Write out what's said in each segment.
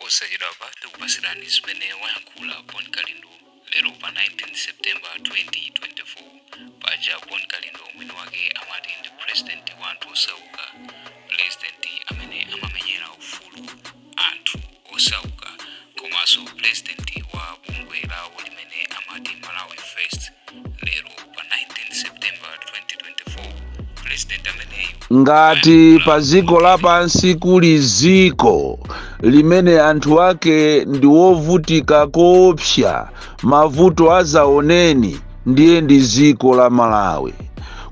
Posachedwapa tikupasirani zimene wayankhula Bon Kalindo lero pa 19 September 2024. Paja Bon Kalindo mwini wake amati ndi president wa anthu osauka, president amene amamenyera ufulu anthu osauka, komanso president wa bungwe lawo limene amati Malawi First. Lero pa 19 September 2024 president ameneyu Ngati pa dziko lapansi kuli dziko limene anthu ake ndi wovutika koopsa, mavuto azaoneni, ndiye ndi dziko la Malawi.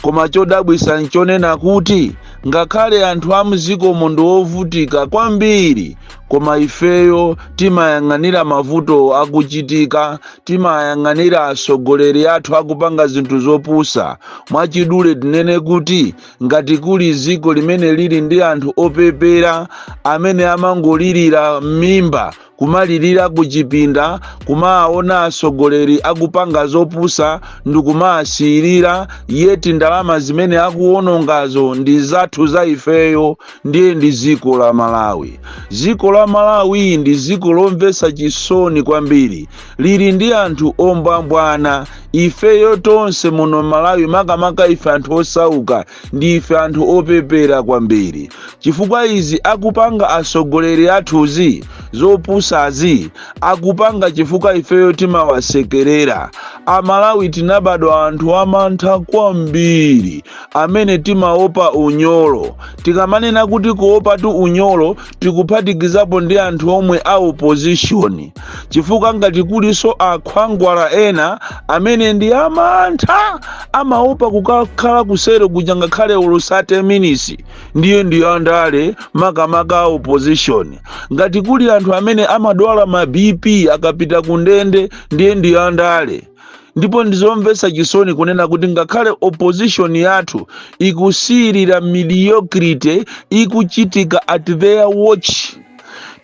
Koma chodabwisa nchonena kuti ngakhale anthu a mdzikomo ndi wovutika kwambiri, koma ifeyo timayang'anira mavuto akuchitika, timayang'anira atsogoleri athu akupanga zinthu zopusa. Mwachidule tinene kuti ngati kuli dziko limene lili ndi anthu opepera amene amangolirira m'mimba, kumalirira kuchipinda, kumaona atsogoleri akupanga zopusa ndikumaasiyirira, yeti ndalama zimene akuwonongazo ndi zathu za ifeyo, ndiye ndi dziko la Malawi. Dziko la Malawi ndi dziko lomvetsa chisoni kwambiri, lili ndi anthu ombwambwana. Ifeyo tonse muno Malawi, makamaka ife anthu osauka, ndi ife anthu opepera kwambiri, chifukwa izi akupanga atsogoleri athuzi, zopusazi akupanga chifukwa ifeyo timawasekerera. Amalawi tinabadwa anthu amantha kwambiri amene timaopa unyolo. Tikamanena kuti kuopatu unyolo, tikuphatikizapo ndi anthu omwe a opposition, chifukwa ngati kuliso akhwangwala ena amene ndi amantha, amaopa kukakhala kusero kuja ngakhale olo 30 minutes, ndiye ndi andale, makamaka a opposition. Ngati kuli anthu amene amadwala ma BP akapita ku ndende, ndiye ndi andale. Ndipo ndizomvetsa chisoni kunena kuti ngakhale opposition yathu ikusiyirira mediocrity ikuchitika at their watch.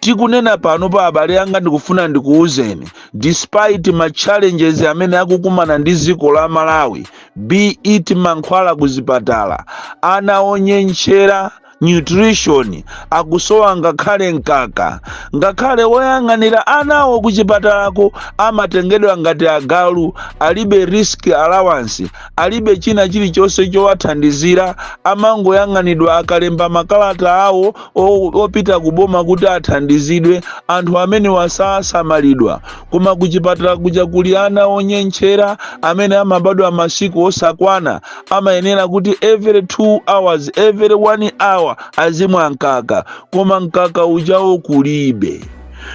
Tikunena pano pa, abale anga, ndikufuna ndikuwuzeni, despite ma challenges amene akukumana ndi dziko la Malawi, be it mankhwala kuzipatala, ana onyenchera, nutrition akusowa, ngakhale mkaka, ngakhale woyang'anira anawo kuchipatalako amatengedwa ngati agalu, alibe risk allowance, alibe china chilichonse chowathandizira, amangoyang'anidwa akalemba makalata awo opita kuboma kuti athandizidwe. Anthu amene wasasamalidwa, koma kuchipatala kuja kuli ana onyenchera amene amabadwa masiku osakwana, amayenera kuti every 2 hours, every 1 hour azimwa mkaka, koma mkaka ujawo kulibe.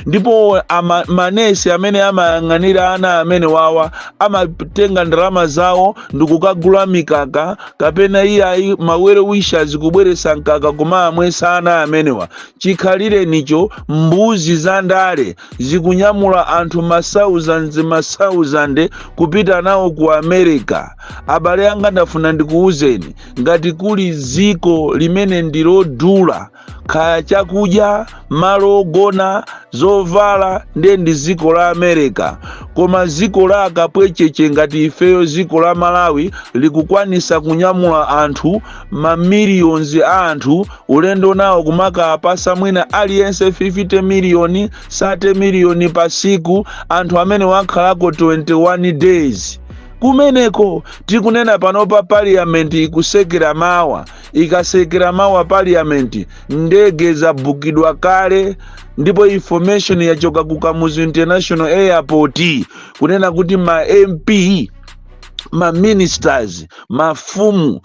Ndipo manesi amene amayang'anira ana amene wawa amatenga ndalama zawo ndikukagula mikaka, kapena iyayi, ma well wishers kubweresa mkaka kumamwesa ana amenewa. Chikhalire nicho mbuzi za ndale zikunyamula anthu ma thousands, ma thousand, kupita nawo ku America. Abale anga, ndafuna ndikuwuzeni, ngati kuli dziko limene ndilodula kaya chakudya, malo ogona, zovala, ndiye ndi dziko la America. Koma dziko la akapwecheche ngati ifeyo, dziko la Malawi, likukwanisa kunyamula anthu, ma millions a anthu, ulendo nawo kumakapasa mwina aliyense 50 miliyoni, 30 miliyoni pa siku, anthu amene wakhalako 21 days kumeneko. Tikunena panopa parliament ikusekera mawa. Ikasekera mawa parliament, ndege zabukidwa kale, ndipo information yachoka ku Kamuzu International Airport kunena kuti ma MP, ma ministers, mafumu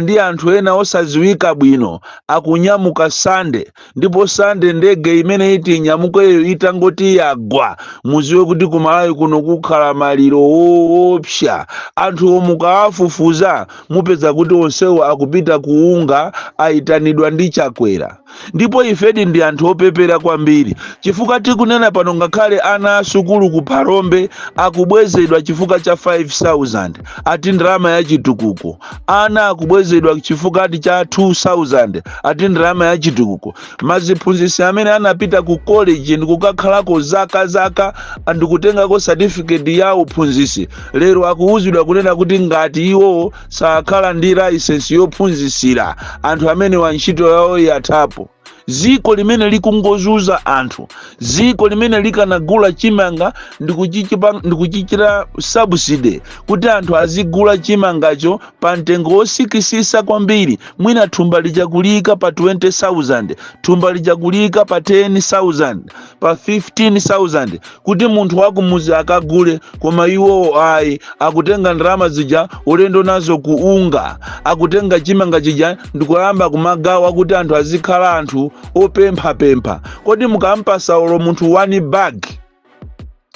ndi anthu ena osadziwika bwino akunyamuka Sande. Ndipo Sande ndege imene iti inyamukeyo itangoti yagwa, muziwe kuti kumalawi kuno kukhala maliro woopsa. Anthu mukawafufuza mupeza kuti onsewo akupita kuunga, ayitanidwa ndi Chakwera. Ndipo ifedi ndi anthu opepera kwambiri, chifukwa tikunena pano ngakhale ana asukulu ku Phalombe akubwezedwa chifukwa cha 5000, ati ndalama ya chitukuko. Ana akubwezedwa chifukwa ati cha 2000, ati ndalama ya chitukuko. Maziphunzitsi amene anapita ku college ndikukakhalako zaka zaka ndikutengako certificate ya uphunzitsi, lero akuwuzidwa kunena kuti ngati iwo sakhala ndi license yophunzitsira, anthu amene wa ntchito yawo yathapo. Ziko limene likungozuza anthu, ziko limene likanagula chimanga ndikuchichita subsidy kuti anthu azigula chimangacho pa mtengo wosikisisa kwambiri, mwina thumba lichakulika pa 20,000, thumba lichakulika pa 10,000, pa 15,000, kuti munthu wakumuzi akagule. Koma iwowo ayi, akutenga ndalama zija ulendo nazo ku unga, akutenga chimanga chija ndikuyamba kumagawa kuti anthu azikhala anthu opemphapempha. Kodi mukampasa olo munthu one bag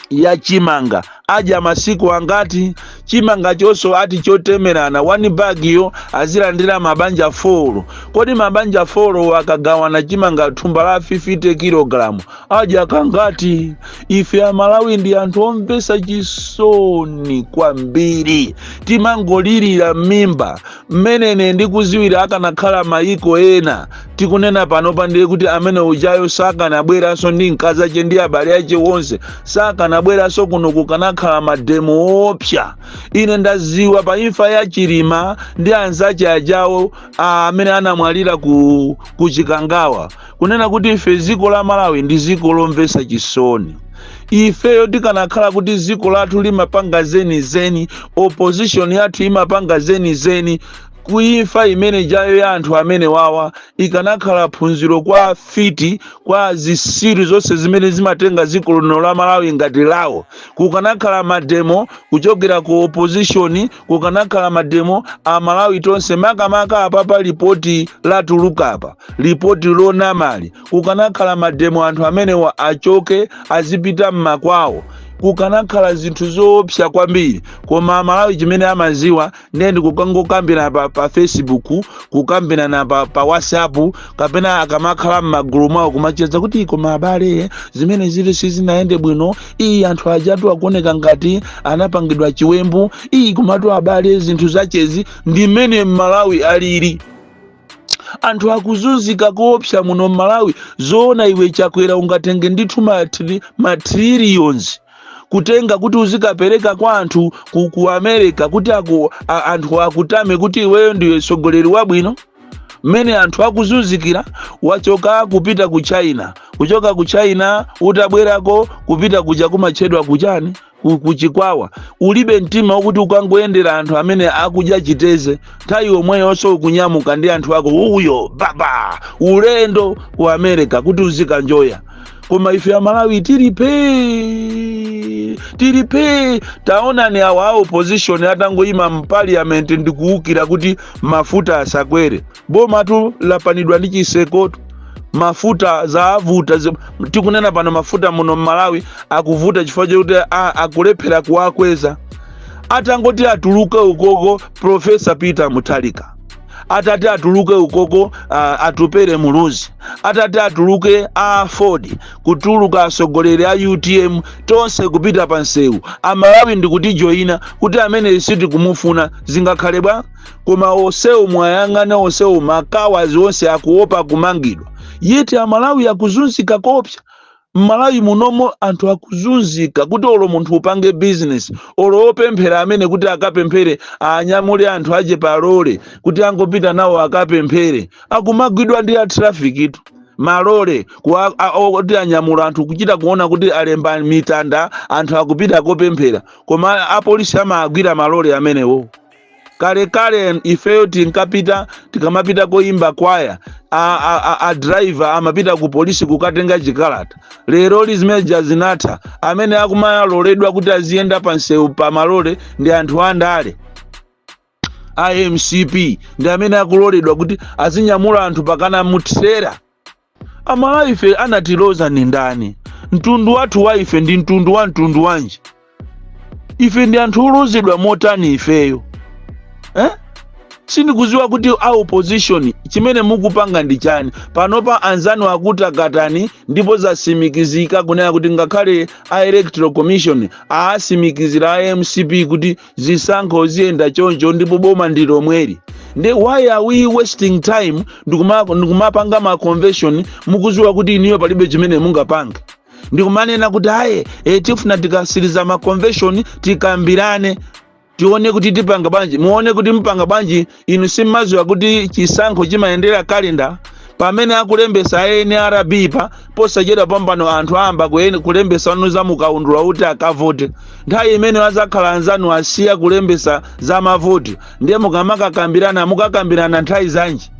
ya chimanga, adya masiku angati? Chimanga chonso ati chotemerana, one bag yo azilandira mabanja 4. Kodi mabanja 4 akagawana chimanga thumba la 50 kg, adya kangati? Ife Amalawi ndi anthu omvesa chisoni kwambiri, timangolirira m'mimba. Mmenene ndikuziwira, akanakhala mayiko ena tikunena panopa, ndiye kuti amene ujayo sakanabweranso ndi mkazi ache ndi abale ache wonse, sakanabweranso kuno, kukanakhala mademo opsa. Ine ndaziwa pa imfa ya Chilima ndi anzache ajawo amene anamwalira ku Chikangawa, kunena kuti ife dziko la Malawi ndi dziko lomvesa chisoni. Ifeyo tikanakhala kuti dziko lathu limapanga zenizeni, opposition yathu imapanga zenizeni, kuimfa imene jayo ya anthu amene wawa ikanakhala phunziro kwa fiti, kwa zisiru zonse zimene zimatenga dziko lino la Malawi ngati lawo. Kukanakhala mademo kuchokera ku opposition, kukanakhala mademo a Malawi tonse, makamaka apapa lipoti latulukapa, lipoti lonamali, kukanakhala mademo, anthu amenewa achoke, azipita mmakwawo. Kukanakhala zinthu zoopsa kwambiri. Koma Amalawi chimene amaziwa ndiye ndikukangokambirana pa Facebook, kukambirana pa WhatsApp, kapena akamakhala m'magulu mwawo kumacheza kuti, "Koma abale, zimene zili sizinayende bwino. Iyi anthu ajatu akuoneka ngati anapangidwa chiwembu. Iyi komatu abale, zinthu zachezi." Ndi mmene Mmalawi alili. Anthu akuzunzika koopsa muno Mmalawi. Zoona iwe Chakwera ungatenge ndithu ma trillions kutenga kuti uzikapereka kwa anthu ku America kuti anthu akutame kuti iweyo ndiwe mtsogoleri wabwino, mmene anthu akuzunzikira? Wachoka kupita ku China, kuchoka ku China utabwerako kupita kuja kumatchedwa kuchani, kuchikwawa, ulibe mtima wokuti ukangoyendera anthu amene akudya chiteze. Nthawi yomweyonso ukunyamuka ndi anthu ako uyo baba ulendo ku America kuti uzikanjoya. Koma ife Amalawi tilipe, tilipe. Taonani awa a opposition atangoyima mparliament ndikuwukira kuti mafuta asakwere, bomatu lapanidwa ndi chisekoto, mafuta zaavuta. Tikunena pano mafuta muno Mmalawi akuvuta chifukwa chakuti akulephera kuwakweza. Atangoti atuluke ukoko Professor Peter Mutharika, atati atuluke ukoko Atupere Muluzi, atati atuluke a Ford, kutuluka atsogoleri a UTM tonse kupita pa nsewu, Amalawi ndikutijoyina kuti amene sitikumufuna, zingakhale bwa? Koma onsewo mwayang'ana, onsewo makawazi onse akuopa kumangidwa, yeti Amalawi akuzunzika kopsa. Mmalawi munomo anthu akuzunzika kuti olo munthu upange business, olo opemphera amene kuti akapemphere, anyamule anthu aje palole kuti angopita nawo akapemphere, akumagwidwa ndi a traffic tu. Malole kuti anyamula anthu, kuchita kuona kuti alemba mitanda, anthu akupita kopemphera, koma apolisi amagwira malole amenewo. Kalekale ifeyo tinkapita, tikamapita koimba kwaya, a driver amapita ku polisi kukatenga chikalata. Lero zimene zinatha. Amene akumaloledwa kuti aziyenda pa nsewu pa malole ndi anthu andale a MCP, ndi amene akuloledwa kuti azinyamula anthu pakana muthera. Amalawi ife anatiloza ni ndani? Mtundu wathu wa ife ndi mtundu wa mtundu wanji? Ife ndi anthu olozedwa motani ifeyo, eh? Sindikuziwa kuti a opposition chimene mukupanga ndi chani panopa. Anzanu akutakatani, ndipo zasimikizika kunena kuti ngakhale a Electoral Commission aasimikizira a MCP kuti zisankho ziyenda choncho ndipo boma ndi lomweli. Ndi why are we wasting time ndikumapanga ma convention, mukuziwa kuti iniyo palibe chimene mungapange, ndikumanena kuti aye, tifuna tikasiriza ma convention tikambirane, tione kuti tipanga bwanji? Muone kuti mpanga bwanji? Inu simmaziwa kuti chisankho chimayendera kalenda? Pamene akulembesa NRB pa posachedwa pompano, anthu ayamba kulembesa nu za mukaundula kuti akavote. Nthawi imene azakhala anzanu asiya kulembesa za mavoti, ndiye mukamakakambirana, mukakambirana nthawi zanji?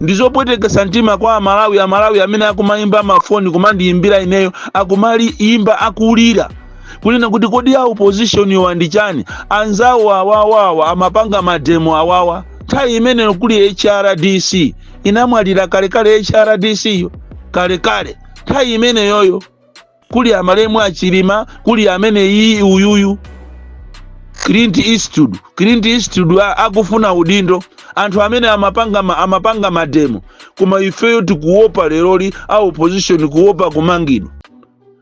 Ndizopwetekesa mtima kwa Amalawi. Amalawi amene akumayimba mafoni kumandiyimbira ineyo, akumayimba akulira kunena kuti, "Kodi a opposition iwa ndi chani? Anzawo awawawa amapanga mademo awawa nthawi imeneyo kuli HRDC." Inamwalira kalekale HRDC yo, kalekale. Nthawi imeneyoyo kuli amalemu Achilima, kuli amene iyi uyuyu Clint Eastwood. Clint Eastwood akufuna udindo, anthu amene amapanga mademo. Koma ifeyo tikuopa leroli, a opposition kuopa kumangidwa,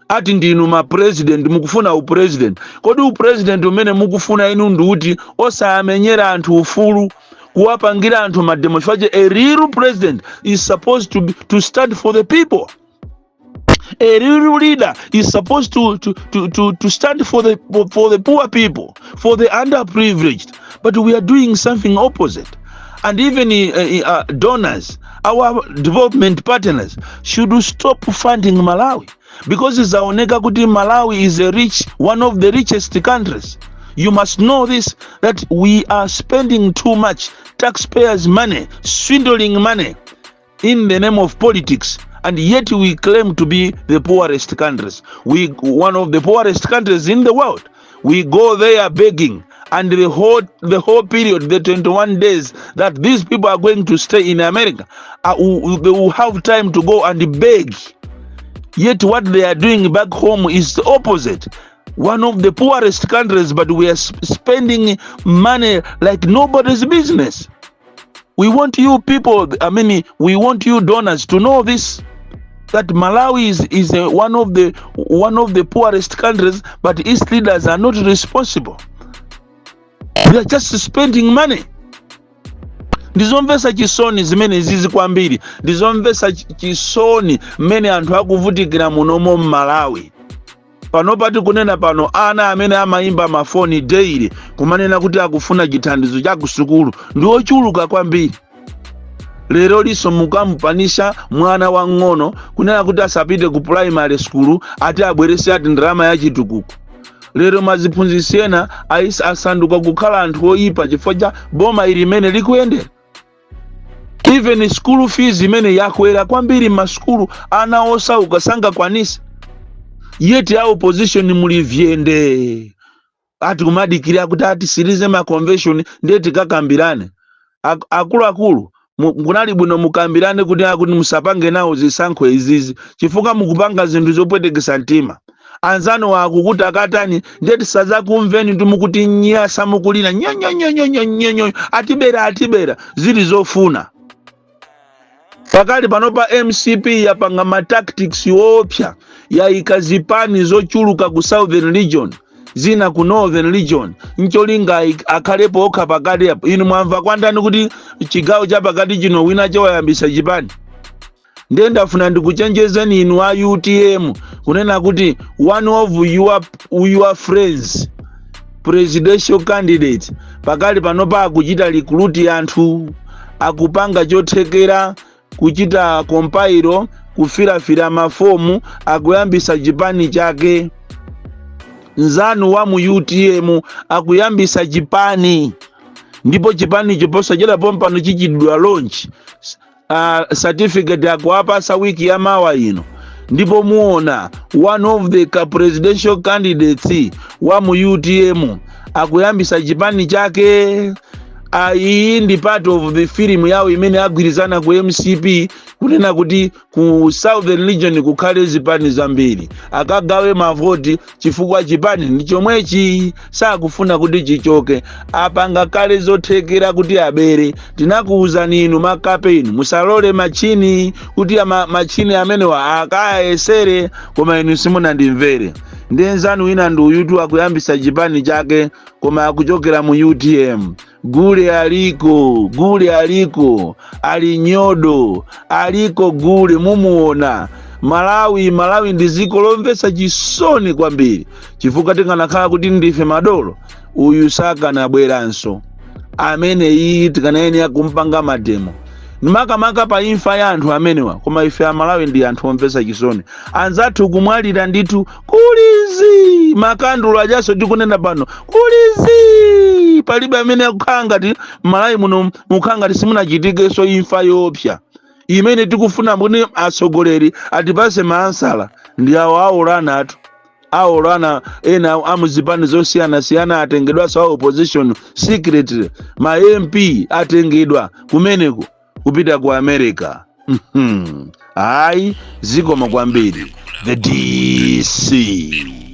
ati ndinu ma president, mukufuna upresident. Kodi upresident umene mukufuna inu ndiuti, osamenyera anthu ufulu, kuwapangira anthu mademo? Chifukwa a real president is supposed to stand for the people. A real leader is supposed to stand for the poor people, for the underprivileged. But we are doing something opposite. And even donors, our development partners, should stop funding Malawi, because zaoneka kuti Malawi is a rich one of the richest countries. You must know this, that we are spending too much taxpayers' money, swindling money in the name of politics, and yet we claim to be the poorest countries. We one of the poorest countries in the world. We go there begging, and the whole period, the 21 days that these people are going to stay in America, they will have time to go and beg. Yet what they are doing back home is the opposite. One of the poorest countries, but we are spending money like nobody's business. We want you people, I mean, we want you donors to know this, that Malawi is one of the poorest countries, but its leaders are not responsible. They are just spending money. Ndizomvetsa chisoni zimene zizi kwambiri. Ndizomvetsa chisoni mmene anthu akuvutikira munomo mMalawi pano. Pati kunena pano, ana amene amayimba mafoni daily kumanena kuti akufuna chithandizo cha kusukulu ndi ochuluka kwambiri. Lero liso mukamupanisha mwana wang'ono kunena kuti asapite ku primary school, ati abwerese ati ndalama ya chitukuko. Lero maziphunzitsi ena asanduka kukhala anthu oyipa chifukwa cha boma ili limene likuyendera. Even school fees imene yakwera kwambiri m'masukulu, ana osauka sangakwanise. Yet a opposition muli vyende, ati kumadikira kuti atisirize ma convention ndiye tikakambirane. Akuluakulu, kunali bwino mukambirane kuti akuti musapange nawo zisankho izizi, chifukwa mukupanga zinthu zopwetekesa mtima. Anzanu akukuti akatani, ndiye tisazakumveni ndi mukuti nyasa, mukulira nyonyonyonyonyonyo, "Atibera, atibera." Zili zofuna pakali panopa, MCP yapanga ma tactics yoopsa, yayika zipani zochuluka ku Southern Region, zina ku Northern Region, ncholinga akhalepo okha pakati apo. Inu mwamva kwandani kuti chigawo cha pakati chino wina chawayambisa chipani? Ndiye ndafuna ndikuchenjezeni inu a UTM kunena kuti one of your friends, presidential candidate, pakali panopa akuchita recruit anthu, akupanga chothekera kuchita compile, kufirafira mafomu, akuyambisa chipani chake. Nzanu wa mu UTM akuyambisa chipani, ndipo chipanicho posachedwa pompano chichitidwa launch. Certificate akuapasa wiki ya mawa ino, ndipo muona one of the presidential candidates wa mu UTM akuyambisa chipani chake. Iyi ndi part of the film yawo imene agwirizana ku MCP kunena kuti ku Southern Region kukhale zipani zambiri, akagawe mavoti, chifukwa chipani ndi chomwechi sakufuna kuti chichoke. Apanga kale zothekera kuti abere. Tinakuwuzani inu makape inu, musalole machini kuti machini amenewa akayesere, koma inu simunandimvere. Ndi nzanu wina ndi uyutu akuyambisa chipani chake, koma akuchokera mu UTM. Gule aliko, gule aliko, ali nyodo, aliko gule, mumuona. Malawi, Malawi ndi dziko lomvetsa chisoni kwambiri, chifukwa tikanakhala kuti ndife madolo, uyu sakanabweranso. Amene iyi tikanayenera kumpanga mademo. Makamaka pa imfa ya anthu amenewa. Koma ife Amalawi ndi anthu omvetsa chisoni. Anzathu kumwalira ndithu kulizi, makandulo ajaso tikunena pano kulizi, palibe amene akukhala ngati Malawi muno mukhala ngati simunachitikenso imfa yoopsa imene tikufuna kuti atsogoleri atipase maansala. Ndi awo aolana atu, aolana ena amuzipani zosiyanasiyana atengedwanso, a opposition secretly, ma MP atengedwa kumeneko kupita ku America. Ayi, zikoma kwambiri. The DC.